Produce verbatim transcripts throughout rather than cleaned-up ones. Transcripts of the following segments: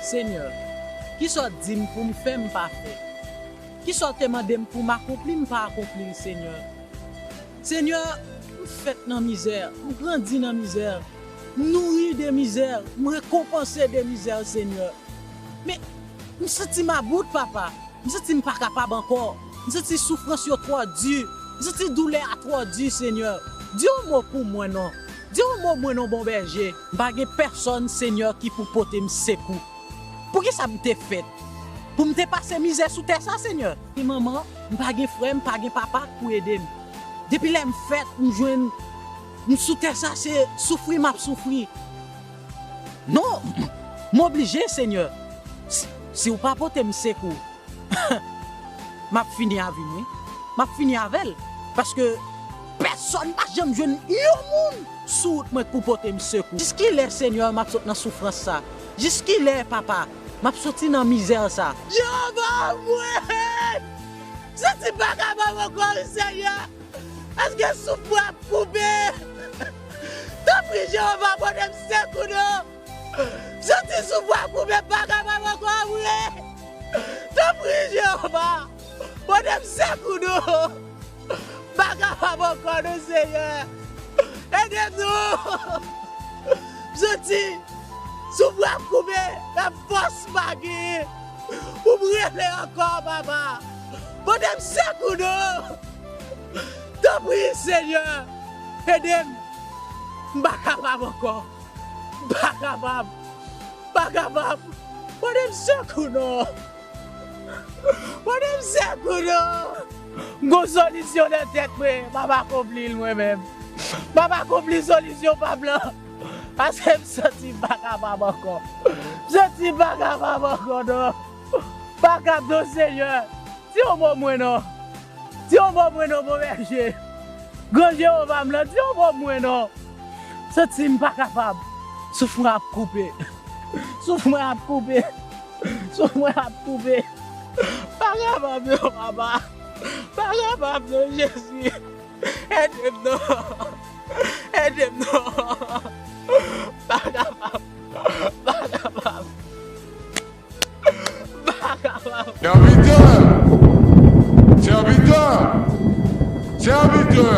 Senyè, kisa w di m pou m fè, m pa fè? Kisa w te mande m pou m akonpli, m pa akonpli l, Senyè? Senyè, m fèt nan mizè, m grandi nan mizè, m nouri de mizè, m rekonpanse de mizè, Senyè. Men, m santi m about, papa. M santi m pa kapab ankò. M santi soufrans yo twò di. M santi doulè a twò di, Senyè. Di yon mo pou mwen non. Di yon mo mwen non, bon bèje. M pa gen pèsonn, Senyè, ki pou pote m sekou. Poukisa m te fèt? Pou m te pase mizè sou tè sa, Senyè? Ki manman, m pa gen frè, m pa gen papa k pou ede m. Depi lè m fèt, m jwenn, m sou tè sa, se soufri m ap soufri. Non, m oblije, Senyè. Si, si w pa pote m sekou, m ap fini a vi m, wi. M ap fini avè l. Paske pèsonn pa janm jwenn yon moun sou wout mwen pou pote m sekou. Jiskilè, Senyè, m ap sot nan soufrans sa? Jiskilè, papa, m ap soti nan mizè sa? Jewova, mwen santi m pa kapab ankò, wi, Senyè. Èske souf mwen ap koupe? Tanpri, Jewova, pote m sekou non. Santi souf mwen ap koupe, m pa kapab ankò vre. Tanpri, Jewova, pote m sekou non. M pa kapab ankò non, Senyè. Ede m non. Santi souf mwen ap koupe, menm fòs m pa genyen pou m rele ankò, papa. Pote m sekou non. Tanpri, Senyè, ede m. M pa kapab ankò. M pa kapab. M pa kapab. Pote m sekou non. Pote m sekou non. M gon solisyon nan tèt mwen. M ap akonpli l mwen menm. M ap akonpli solisyon pa m lan. Paske m santi m pa kapab ankò. M santi m pa kapab ankò non. Pa kab non, Senyè. Di yon mo mwen non. Di yon mo mwen non, bon bèje. Gran Jewova m lan, di yon mo mwen non. Santi m pa kapab. Souf mwen ap koupe. Souf mwen ap koupe. Souf mwen ap koupe. Pa kapab non, papa. Pa kapab non, Jezi. Ede m non. Ede m non. Pa kapab. Pa kapab. Pa kapab. Sèvitè! Sèvitè! Sèvitè!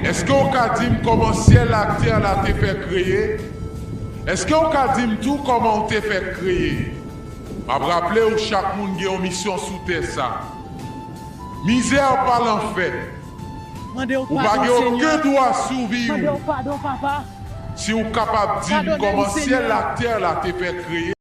Èske w ka di m kòman syèl ak tè la te fè kreye? Èske w ka di m tou kòman w te fè kreye? M ap raple w, chak moun gen yon misyon sou tè sa. Mizè pa lanfè. Ou pa gen okenn dwa siviv. Si w kapab di m kòman syèl ak tè la te fè kreye,